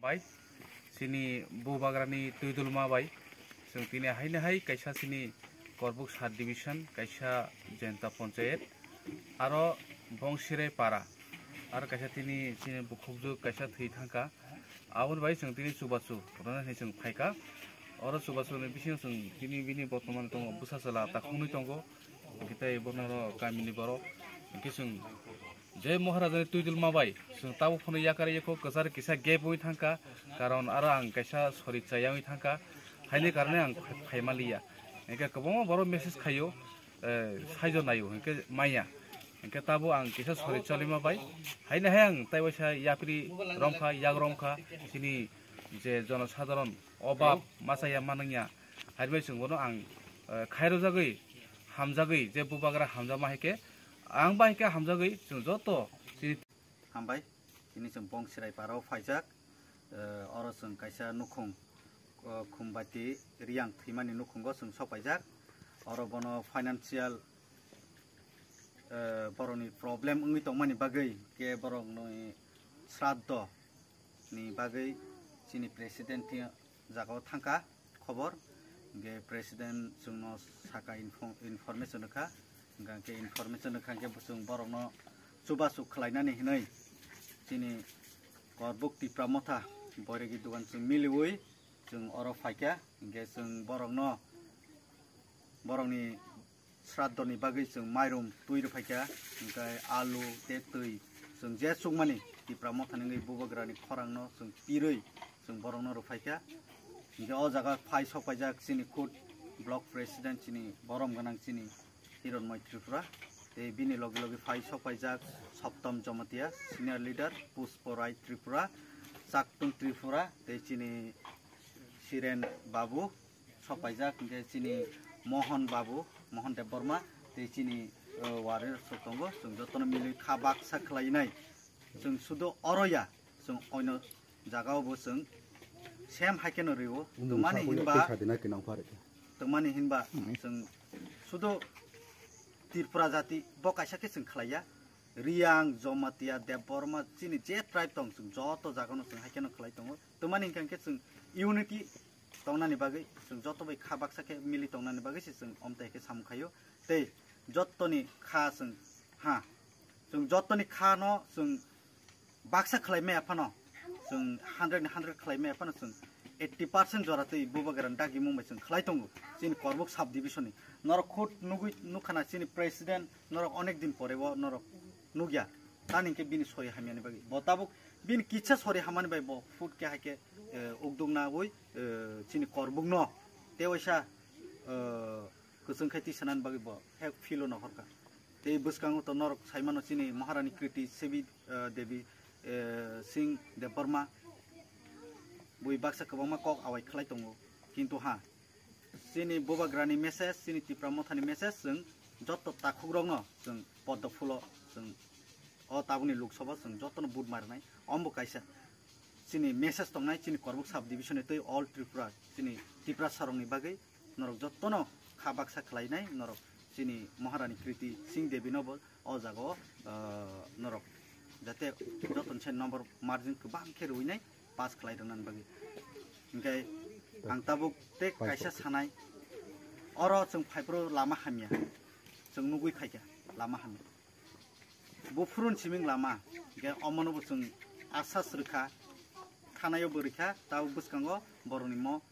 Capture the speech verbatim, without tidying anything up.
Bai, chini Bubagrani Twidulma bai, chwng tini haino hai kaisa chini Korbuk sub division, kaisa Jenta Panchayat, aro Bongsirai Para, aro kaisa tini chini bukhukjwk kaisa thwi thangkha. Aboni bai chwng tini chubachu rwna hinwi chwng phaikha. Oro chubachuni bisingo chwng tini bini bortoman tongo, bwsa chwla takhuknwi tongo, hwnkhe tei bono oro kamini borok, hwnkhe chwng je Maharajani Twidulma bai chwng tabuk phano yakar yekho kwchar kisa gap wngwi thangkha, karon aro ang kaisa sori chayangwi thangkha, haini karone ang phaimaliya. Hwnkhe kwbangma borok message khaio, eh, saijo naio, hwnkhe maya. Hwnkhe tabuk ang kisa sori cholima bai, haini hai ang tei waisa yapri romkha, yak romkha, chini je jonosadharon obab machaya manwngya, hai bai chwng bono ang, eh, khairojagwi, hamjagwi, je Bubagra hamjakma hai khe, ang bai khe hamjagwi chwng joto chini. Hambai, tini chwng Bongsirai Parao phaijak, eh, oro chwng kaisa nukhung, eh, Khumbati Riyang thwimani nukhungo chwng sok paijak. Oro bono financial, eh, borokni problem wngwi tongmani bagwi khe borokni sraddho ni bagwi chini president thwi jagao thangkha khobor, hwnkhe president chwngno saka info-, information rwkha, hwnkhe information rwkha hwnkhe chwng borokno chubachu khlainani hinwi chini Korbuk Tipra Motha Boiregi dogan chwng miliwi chwng oro phaikha, hwnkhe chwng borokno, borokni sraddhoni bagwi chwng mairum twi rwphaikha, hwnkhe alu tei twi chwng je chukmani Tipra Mothani wngwi Bubagrani khorangno chwng pirwi chwng borokno rwphaikha. Hwnkhe o jaga phai sok paijak chini khud block president chini borom gwnang chini Hironmoi Tripura, tei bini loge loge phai sok paijak Saptam Jamatia, senior leader Puspo Rai Tripura, Chaktung Tripura, tei chini Siren Babu, sok paijak, hwnkhe chini Mohon Babu, Mohon Debbarma, tei chini, uh, warrior sok tongo, chwng jotono milwi kha baksa khlainai. Chwng sudo oro ya, chwng oino jagao bo chwng same hai kheno rwo. Twmani hinba, twmani hinba chwng sudo Tripura jati bo kaisa khe chwng khlaiya. Riyang, Jomatia, Debbarma, chini je tribe tong, chwng joto jagano chwng hai kheno khlai tongo. Twmani hinkha khe chwng unity tongnani bagwi, chwng joto bai kha baksa khe mili tongnani bagwi se chwng omtai khe samung khaio. Tei jotoni kha chwng, ha, chwng jotoni kha no chwng baksa khlai maya phano, chwng hundred ni hundred khlai maya phano, chwng eighty percent jora twi Bubagrani dagimung bai chwng khlai tongo. Chini Korbuk sub division ni norok khud nugwi nukha na, chini president norok onek din pore o norok nukya. Tani hinkhe bini sori hamyani bagwi bo tabuk bini kisa sori hamani bai bo food khe hai khe, eh, ukduk nawi, eh, chini Korbuk no tei waisa, eh, kwchwng khai twi sanani bagwi bo he feel no horkha. Tei bwskango to norok saimano chini Maharani Kriti Sebi, eh, Devi, eh, Singh Debbarma bui baksa kwbangma kok awai khlai tongo, kintu ha chini Bubagrani message, chini Tipra Mothani message chwng joto takhukrokno chwng poddo phulo chwng o tabukni Lok Sabha chwng jotono vote marinai. Ombo kaisa chini message tongnai chini Korbuk sub division ni twi all Tripura chini Tiprasarokni bagwi norok jotono kha baksa khlainai norok chini Maharani Kriti Singh Devi no bo o jaga o, ah, norok jate joto se number margin kwbang khe rwinai pass khlai rwnani bagwi. Hinkhe ang tabuk tei kaisa sanai, oro chwng phaiphuru lama hamya, chwng nugwi khaikha lama hamya. Buphuruni siming lama, hinkhe omono bo chwng asas rwkha, thanaio bo rwkha, tabuk bwskango borokni mo